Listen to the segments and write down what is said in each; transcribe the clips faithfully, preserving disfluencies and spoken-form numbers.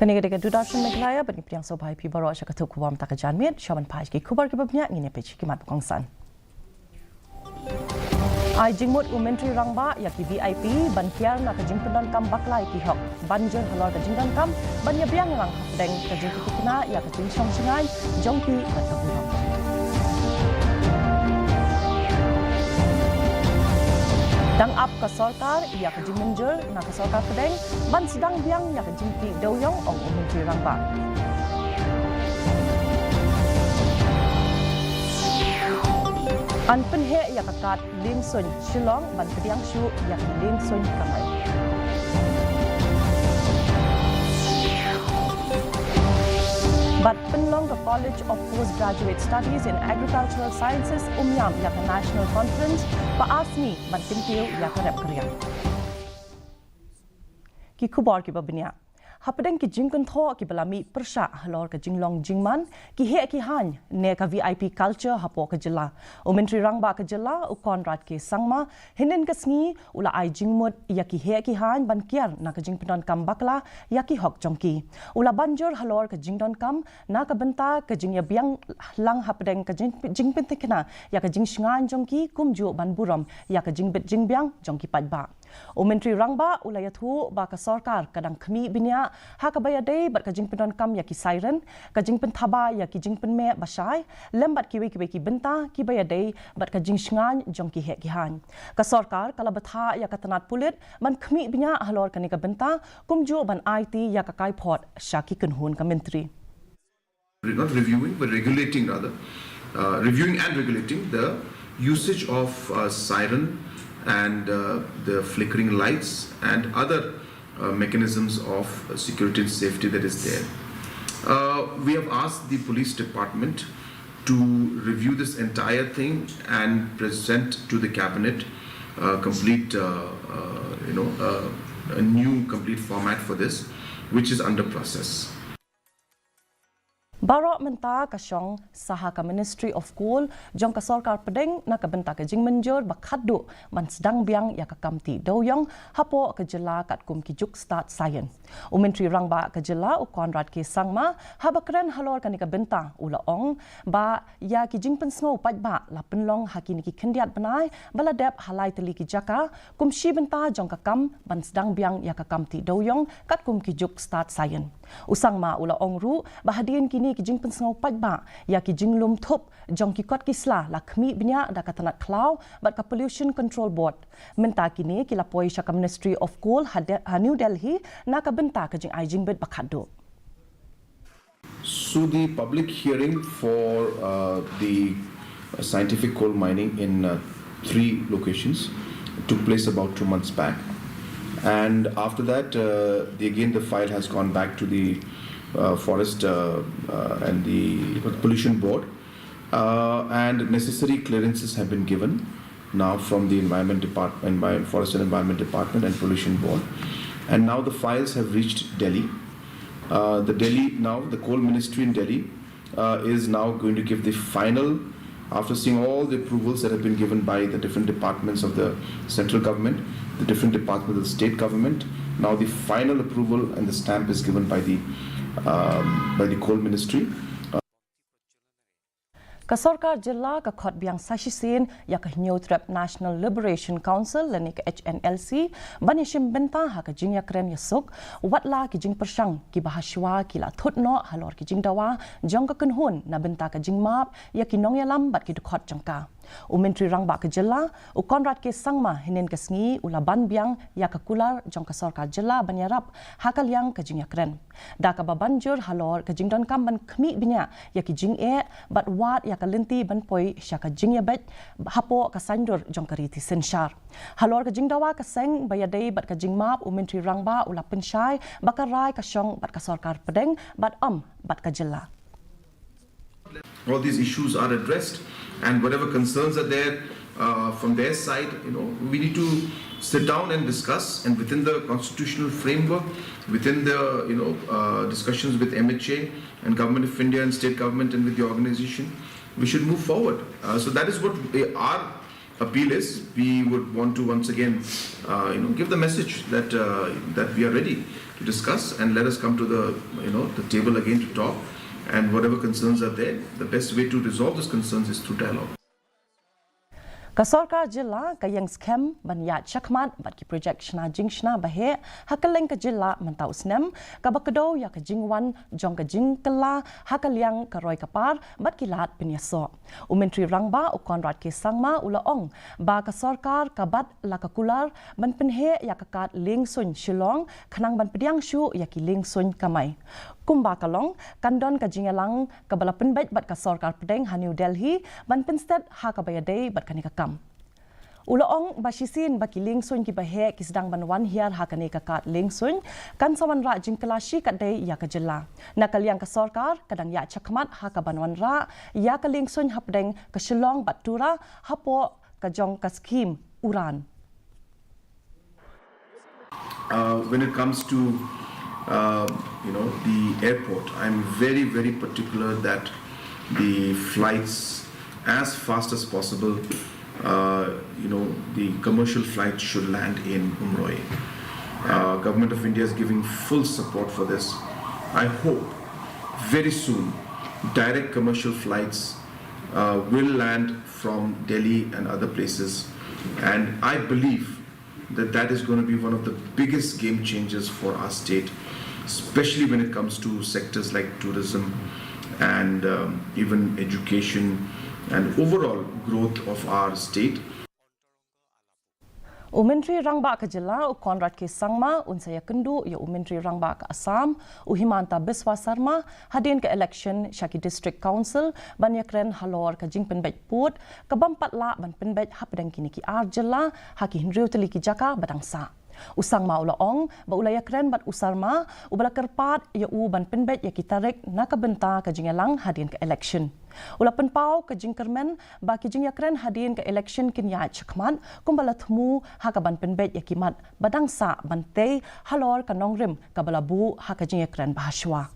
Kane ka dei ka Doordarshan Meghalaya, bad ngi pdiang sngewbha ïa phi baroh sha ka khubor mynta ka janmiet. Sha ban phai sha ki khubor kiba bniah, ngin ïa peit sha ki mat ba kongsan. Ai jingmut u Myntri Rangbah ïa ki V I P ban kiar na ka jingpyndonkam bakla ïa ki hok. Ban jur halor ka jingdonkam ban ïa biang lang hapdeng ka jingpynthikna ïa ka jingshong shngaiñ jong ki bad ka burom. Dang ap ka sorkar ïa ka jingmynjur na ka sorkar pdeng ban sdang biang ïa ka jingtih dewïong, ong u Myntri Rangbah. Yn pynheh ïa ka kad liengsuiñ Shillong ban pdiang shuh ïa ka liengsuiñ kamai. Bad pynlong ka College of Postgraduate Studies in Agricultural Sciences, Umiam, ïa ka National Conference ba ar sngi ban kyntiew ïa ka rep ka riang. Ki khubor kiba bniah. Hapdeng ki jingkynthoh kiba la mih pyrshah halor ka jinglong jingman ki heh ki haiñ ne ka V I P culture hapoh ka jylla, u Myntri Rangbah ka jylla u Conrad K Sangma hynnin ka sngi u la ai jingmut ïa ki heh ki haiñ ban kiar na ka jingpyndonkam bakla ïa ki hok jong ki. U la ban jur halor ka jingdonkam na ka bynta ka jingïabiang lang hapdeng ka jing-, jingpynthikna ïa ka jingshngaiñ jong ki, kumjuh ban burom ïa ka jingbit jingbiang jong ki paidbah. U Myntri Rangbah u la ïathuh ba ka sorkar ka dang khmih bniah ha kaba ïadei bad ka jingpyndonkam ïa ki siren, ka jingpynthaba ïa ki jingpynmeh ba shai, lem bad kiwei kiwei ki bynta kiba ïadei bad ka jingshngaiñ jong ki heh ki haiñ. Ka sorkar ka la bthah ïa ka tnat pulit ban khmih bniah halor kane ka bynta, kumjuh ban aiti ïa ka kaiphod sha ki kynhun ka myntri. Re-, not reviewing, but regulating rather, uh, reviewing and regulating the usage of, uh, siren and, uh, the flickering lights and other, uh, mechanisms of security and safety that is there. Uh, we have asked the police department to review this entire thing and present to the cabinet, uh, complete, uh, uh, you know, uh, a new complete format for this, which is under process. Baroh mynta ka shong sa ha ka Ministry of Coal jong ka sorkar pdeng na ka bynta ka jingmynjur ba khatduh ban sdang biang ïa ka kam tih dewïong hapoh ka jylla katkum ki juk stad science. U Myntri Rangbah ka jylla u Conrad K Sangma haba kren halor kane ka bynta u la ong ba ïa ki jingpynsngew paidbah la pynlong ha kine ki khyndiat bnai ba la dep ha lai tylli ki jaka, kum shi bynta jong ka kam ban sdang biang ïa ka kam tih dewïong katkum ki juk stad science. U Sangma u la ong ruh ba hadien kine ki jingpynsngew paidbah ïa ki jinglum thup jong ki kot ki sla la khmih bniah da ka tnat khlaw bad ka Pollution Control Board. Mynta kine ki la poi sha ka Ministry of Coal ha De-, ha New Delhi na ka bynta ka jingai jingbit ba khatduh. So the public hearing for, uh, the scientific coal mining in, uh, three locations took place about two months back. And after that, uh, the, again, the file has gone back to the, uh, Forest, uh, uh, and the Pollution Board. Uh, and necessary clearances have been given now from the Environment Depart-, Envi-, Forest and Environment Department and Pollution Board. And now the files have reached Delhi. Uh, the Delhi, now the Coal Ministry in Delhi, uh, is now going to give the final, after seeing all the approvals that have been given by the different departments of the central government, the different departments of the state government. Now the final approval and the stamp is given by the, um, by the Coal Ministry. Ka sorkar jylla ka khot biang sa shisien ïa ka Hynñiewtrep National Liberation Council lane ka H N L C ban ïashim bynta ha ka jingïakren ïasuk, wat la ki jingpyrshang kiba hashwa ki la thut noh halor ki jingdawa jong ka kynhun na bynta ka jingmap ïa ki nongïalam bad ki dkhot jong ka. U Myntri Rangbah ka jylla u Conrad K Sangma hynnin ka sngi u la ban biang ïa ka kular jong ka sorkar jylla ban ïarap ha ka liang ka jingïakren. Da kaba ban jur halor ka jingdonkam ban khmih bniah ïa ki jingeh bad wad ïa ka lynti ban poi sha ka jingïabeit hapoh ka saiñdur jong ka riti synshar. Halor ka jingdawa ka seng ba ïadei bad ka jingmap, u Myntri Rangbah u la pynshai ba ka rai ka shong bad ka sorkar pdeng bad ym bad ka jylla. All these issues are addressed, and whatever concerns are there, uh, from their side, you know, we need to sit down and discuss, and within the constitutional framework, within the, you know, uh, discussions with M H A and Government of India and state government and with the organization, we should move forward. Uh, so that is what we, our appeal is, we would want to once again, uh, you know, give the message that uh, that we are ready to discuss, and let us come to the, you know, the table again to talk, and whatever concerns are there, the best way to resolve those concerns is through dialogue. Ka sorkar jylla ka ïeng skhem ban ïaid shakhmat bad ki projek shna jingshna baheh ha kylleng ka jylla mynta u snem, kaba kdew ïa ka jingwan jong ka jingkylla ha ka liang ka roi ka par bad ki lad pynïasoh. U Myntri Rangbah u Conrad K Sangma u la ong ba ka sorkar ka bat la ka kular ban pynheh ïa ka kad lieng suiñ Shillong khnang ban pdiang shuh ïa ki lieng suiñ kamai. Kumba ka long, kan don ka jingïalang kaba la pynbeit bad ka sorkar pdeng ha New Delhi ban pynstet ha kaba ïadei bad kane ka kam. U la ong ba shisien ba ki lieng suiñ kiba heh ki sdang ban wan hiar ha kane ka kad lieng suiñ, kan sa wanrah jingkylla shi katdei ïa ka jylla. Na ka liang ka sorkar ka dang ïaid shakhmat ha kaban wanrah ïa ka lieng suiñ hapdeng ka Shillong bad Tura hapoh ka jong ka skhim UDAN. Uh, when it comes to uh, you know, the airport, I'm very, very particular that the flights, as fast as possible, uh, you know, the commercial flights should land in Umroi. Uh, Government of India is giving full support for this. I hope very soon direct commercial flights uh, will land from Delhi and other places, and I believe that that is going to be one of the biggest game changers for our state, especially when it comes to sectors like tourism and um, even education and overall growth of our state. U Myntri Rangbah ka jylla u Conrad K Sangma un sa ïakynduh ïa u Myntri Rangbah ka Assam u Himanta Biswa Sarma hadien ka election sha ki District Council ban ïakren halor ka jingpynbeit pud kabym pat lah ban pynbeit hapdeng kine ki ar jylla ha ki hynriew tylli ki jaka ba dang sah. U Sangma u la ong ba u la ïakren bad u Sarma uba la kyrpad ïa u ban pynbeit ïa ki tarik na ka bynta ka jingïalang hadien ka election. U la pynpaw ka jingkyrmen ba ki jingïakren hadien ka election kin ïaid shakhmat kumba la thmu ha kaban pynbeit ïa ki mat ba dang sah ban tei halor ka nongrim kaba la buh ha ka jingïakren ba hashwa.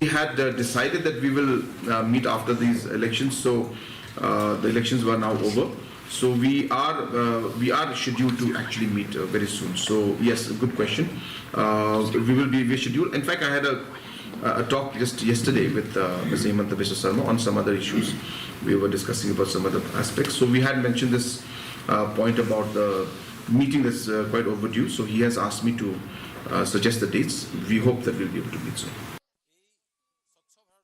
We had uh, decided that we will uh, meet after these elections, so uh, the elections were now over. So we are uh, we are scheduled to actually meet uh, very soon. So yes, a good question. Uh, we will be we scheduled. In fact, I had a a talk just yesterday with uh, Mister Himanta Biswa Sarma on some other issues. We were discussing about some other aspects. So we had mentioned this uh, point about the meeting that's uh, quite overdue. So he has asked me to uh, suggest the dates. We hope that we'll be able to meet soon.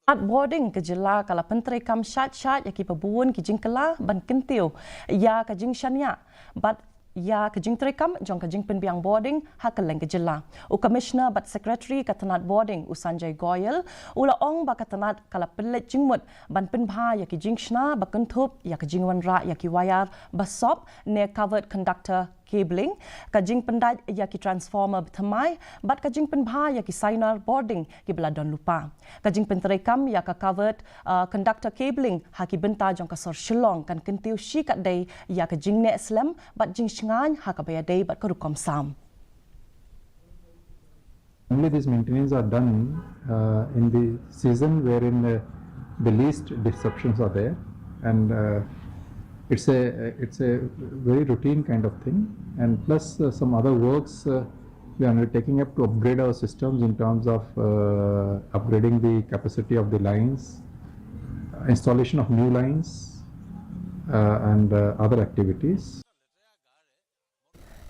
At boarding ka jylla ka la pyntreikam shait shait ïa ki babun ki jingkylla ban kyntiew ïa ka jingshaniah bad ïa ka jingtreikam jong ka jingpynbiang boarding ha kylleng ka jylla. U Commissioner bad Secretary ka tnat boarding u Sanjay Goyal u la ong ba ka tnat ka la pynleit jingmut ban pynbha ïa ki jingshna ba kynthup ïa ka jingwanrah ïa ki wire ba sop ne covered conductor cabling, ka jingpyndait ïa ki transformer ba thymmai bad ka jingpynbha ïa ki signer boarding kiba la don lypa. Ka jingpyntreikam ïa ka covered uh, conductor cabling ha ki bynta jong ka sor Shillong kan kyntiew shi katdei ïa ka jingneh slem bad jingshngaiñ ha kaba ïadei bad ka rukom sam. Only these maintenance are done uh, in the season wherein uh, the least disruptions are there, and uh, it's a it's a very routine kind of thing, and plus uh, some other works uh, we are undertaking up to upgrade our systems in terms of uh, upgrading the capacity of the lines, installation of new lines, uh, and uh, other activities.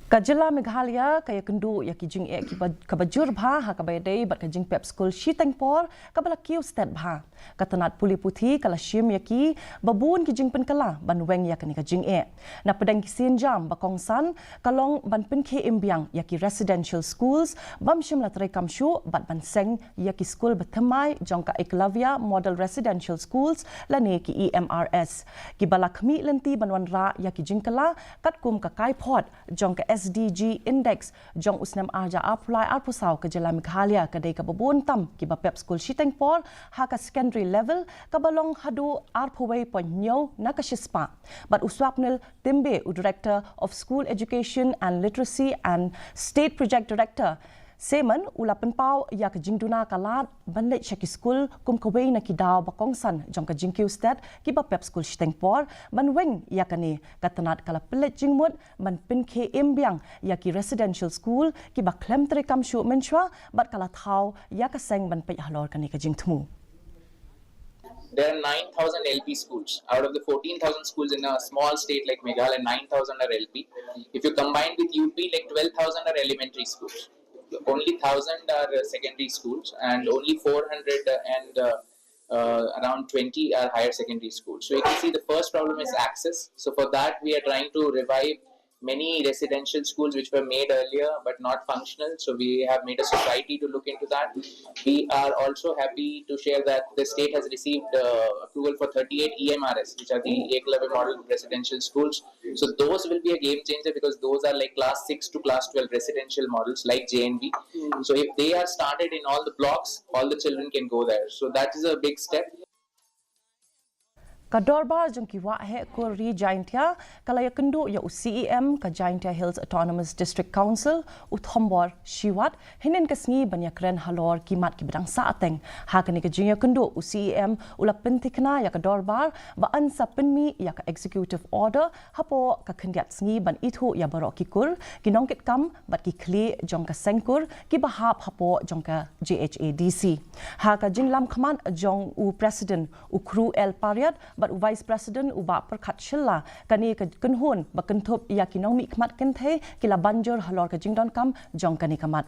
Ka jylla Meghalaya ka ïakynduh ïa ki jingeh kiba kaba jur bha ha kaba ïadei bad ka jingpep skul shiteng por kaba la kiew stet bha. Ka tnat pule puthi ka la shim ïa ki babun ki jingpynkylla ban weng ïa kane ka jingeh. Na pdeng ki sienjam ba kongsan ka long ban pynkhie im biang ïa ki residential schools bym shym la treikam shuh bad ban seng ïa ki skul ba thymmai jong ka Eklavya Model Residential Schools lane ki E M R S kiba la khmih lynti ban wanrah ïa ki jingkylla katkum ka kaiphod jong ka S D G Index jong u snem arja arphew lai arphew saw. Ka jylla Meghalaya ka dei kaba bun tam kiba pep skul shiteng por ha ka secondary level kaba long haduh arphew wei point hynñiew na ka shispah. Bad u Swapnil Timbe, u Director of School Education and Literacy and State Project Director Syiem u la pynpaw ïa ka jingduna ka lad ban leit sha ki skul kum kawei na ki daw ba kongsan jong ka jingkiew stet kiba pep skul shiteng por. Ban weng ïa kane, ka tnad ka la pynleit jingmut ban pynkhie im biang ïa ki residential school kiba khlem treikam shuh mynshuwa bad ka la thaw ïa ka seng ban peit halor kane ka jingthmu. There are nine thousand L P schools. Out of the fourteen thousand schools in a small state like Meghalaya, nine thousand are L P. If you combine with U P, like, twelve thousand are elementary schools. Only one thousand are uh, secondary schools, and only four hundred and uh, uh, around twenty are higher secondary schools. So you can see the first problem is access. So for that, we are trying to revive many residential schools which were made earlier but not functional. So we have made a society to look into that. We are also happy to share that the state has received uh, approval for thirty-eight E M R S, which are the Eklavya model residential schools. So those will be a game changer because those are like class six to class twelve residential models like J N V. So if they are started in all the blocks, all the children can go there. So that is a big step. Ka dorbar jong ki waheh kur ri Jaintia ka la ïakynduh ïa u C E M ka Jaintia Hills Autonomous District Council, u Thombor Shiwat, hynnin ka sngi ban ïakren halor ki mat kiba dang sahteng. Ha kane ka jingïakynduh, u C E M u la pynthikna ïa ka dorbar ba yn sa pynmih ïa ka executive order hapoh ka khyndiat sngi ban ithuh ïa baroh ki kur, ki nongkitkam bad ki khlieh jong ka seng kur kiba hap hapoh jong ka J H A D C. Ha ka jinglam khmat jong u President u Kru L Pariat bad u Vice President u Bah Pyrkhat Shylla, kane ka kynhun ba kynthup ïa ki nongmihkhmat kynthei ki la ban jur halor ka jingdonkam jong kane ka mat.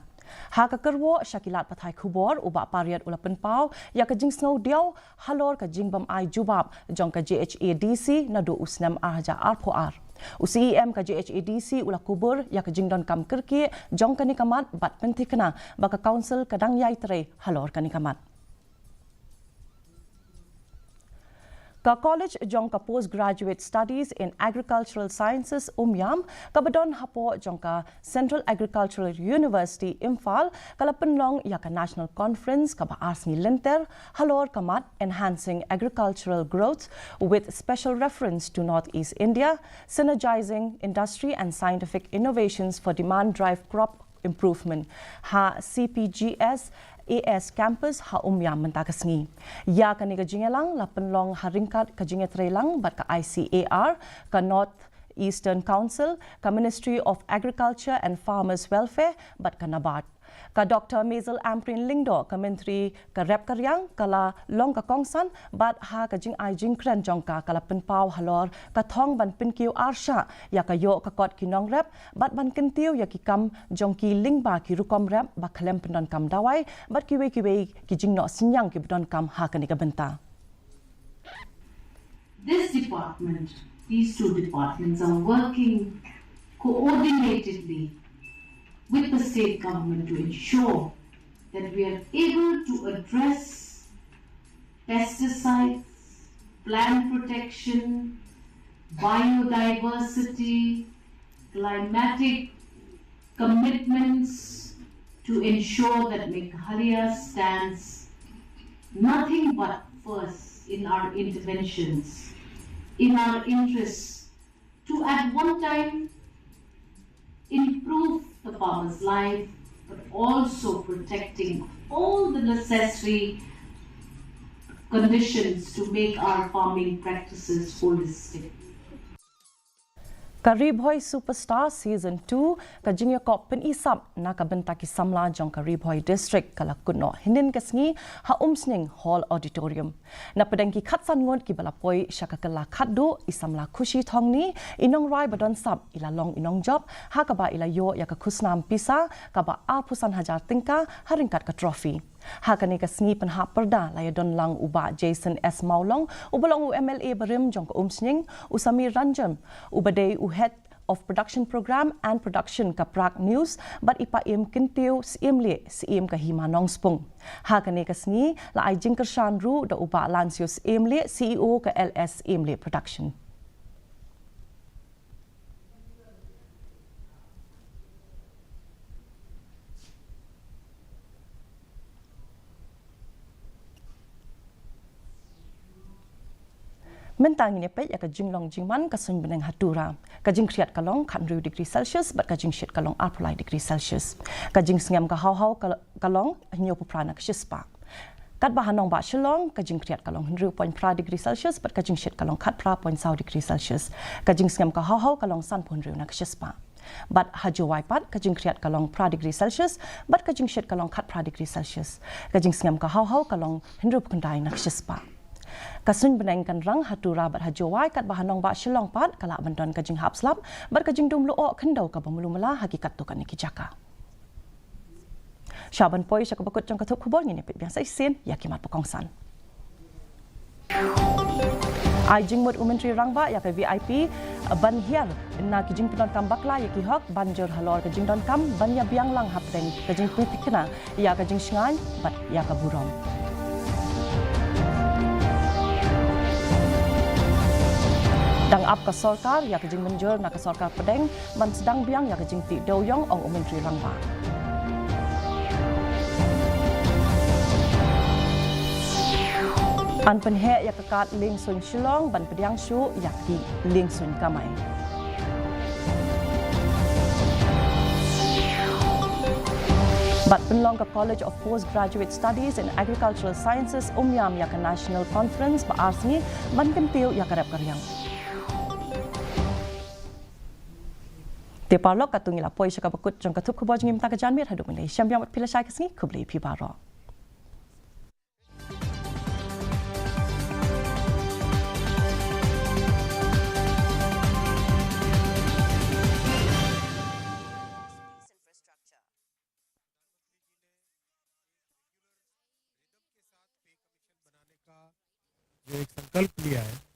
Ha ka kyrwoh sha ki lad pathai khubor, u Bah Pariat u la pynpaw ïa ka jingsngew diaw halor ka jingbym ai jubab jong ka J H A D C naduh u snem ar hajar arphew ar. U C E M ka J H A D C u la kubur ïa ka jingdonkam kyrkieh jong kane ka mat bad pynthikna ba ka Council ka dang ïai trei halor kane ka mat. Ka College jong ka Postgraduate Studies in Agricultural Sciences, Umiam, kaba don hapoh jong ka Central Agricultural University, Imphal, ka la pynlong ïa ka National Conference kaba ar sngi lynter halor ka mat Enhancing Agricultural Growth with Special Reference to Northeast India, Synergizing Industry and Scientific Innovations for Demand Drive Crop Improvement, ha C P G S A S Campus ha Umiam mynta ka sngi. Ïa kane ka jingïalang la pynlong ha ryngkat ka jingïatreilang bad ka I C A R, ka North Eastern Council, ka Ministry of Agriculture and Farmers Welfare bad ka NABARD. Ka Doctor Maisel Ampareen Lyngdoh, ka Myntri ka rep ka riang, ka la long ka kongsan bad ha ka jingai jingkren jong ka, ka la pynpaw halor ka thong ban pynkiew arshah ïa ka ïoh ka kot ki nongrep bad ban kyntiew ïa ki kam jong ki lyngba ki rukom rep ba khlem pyndonkam dawai bad kiwei kiwei ki jingnoh synñiang kiba donkam ha kane ka bynta. This department, these two departments are working coordinatedly with the state government to ensure that we are able to address pesticides, plant protection, biodiversity, climatic commitments to ensure that Meghalaya stands nothing but first in our interventions, in our interests, to at one time improve the farmer's life, but also protecting all the necessary conditions to make our farming practices holistic. Ka Ri Bhoi Superstar Season two, ka jingïakop pynisap na ka bynta ki samla jong ka Ri Bhoi District, ka la kut noh hynnin ka sngi ha Umsning Hall Auditorium. Na pdeng ki khatsan ngut kiba la poi sha ka kylla khatduh, i samla Khushi Thongni, i nongrwai ba don sap, i la long i nongjop, ha kaba i la ïoh ïa ka khusnam pisa kaba arphew san hajar tyngka ha ryngkat ka trophy. Ha kane ka sngi pynhap pyrda la ïadon lang u Bah Jason S Mawlong, uba long u M L A barim jong ka Umsning, u Samir Ranjan, uba dei u Head of Production Program and Production ka Prag News, bad i Paiem Kyntiew Syiemlieh, Syiem ka Hima Nongspung. Ha kane ka sngi la ai jingkyrshan ruh da u Bah Lansius Syiemlieh, C E O ka L S Syiemlieh Production. Mynta ngin ïa peit ïa ka jinglong jingman ka suiñ bneng ha Tura. Ka jingkhriat ka long khathynriew degree Celsius bad ka jingshit ka long arphew lai degree Celsius. Ka jingsngem ka hawhaw ka, ka long hynñiewphew phra na ka shispah. Katba ha nongbah Shillong ka jingkhriat ka long hynriew point phra degree Celsius bad ka jingshit ka long khatphra point saw degree Celsius. Ka jingsngem ka hawhaw ka long sanphew hynriew na ka shispah. Bad ha Jowai pat ka jingkhriat ka long phra degree Celsius bad ka jingshit ka long khatphra degree Celsius. Ka jingsngem ka hawhaw ka long hynriewphew khyndai na ka shispah. Ka suiñ bneng kan rang ha Tura bad ha Jowai, katba ha nongbah Shillong pat ka lah ban don ka jinghap slap bad ka jingdum luh khyndew kaba mluh mala ha ki katto katne ki jaka. Sha ban poi sha kaba kut jong ka thup khubor, ngin ïa peit biang sa shisien ïa ki mat ba kongsan. Ai jingmut u Myntri Rangbah ïa ka V I P ban hiar na ki jingpyndonkam bakla ïa ki hok ban jur halor ka jingdonkam ban ïa biang lang hapdeng ka jingpynthikna ïa ka jingshngaiñ bad ïa ka burom. Dang ap ka sorkar ïa ka jingmynjur na ka sorkar pdeng ban sdang biang ïa ka jingtih dewïong, ong u Myntri Rangbah. Yn pynheh ïa ka kad lieng suiñ Shillong ban pdiang shuh ïa ki lieng suiñ kamai. Bad pynlong ka College of Postgraduate Studies in Agricultural Sciences Umiam ïa ka National Conference ba ar sngi ban kyntiew ïa ka rep ka riang. Te paralok, katto ngi la poi sha kaba kut jong ka thup khubor jong ngi mynta ka janmiet. Haduh mynne shem biang bad phi lashai ka sngi, khublei phi baroh. जो एक संकल्प लिया है,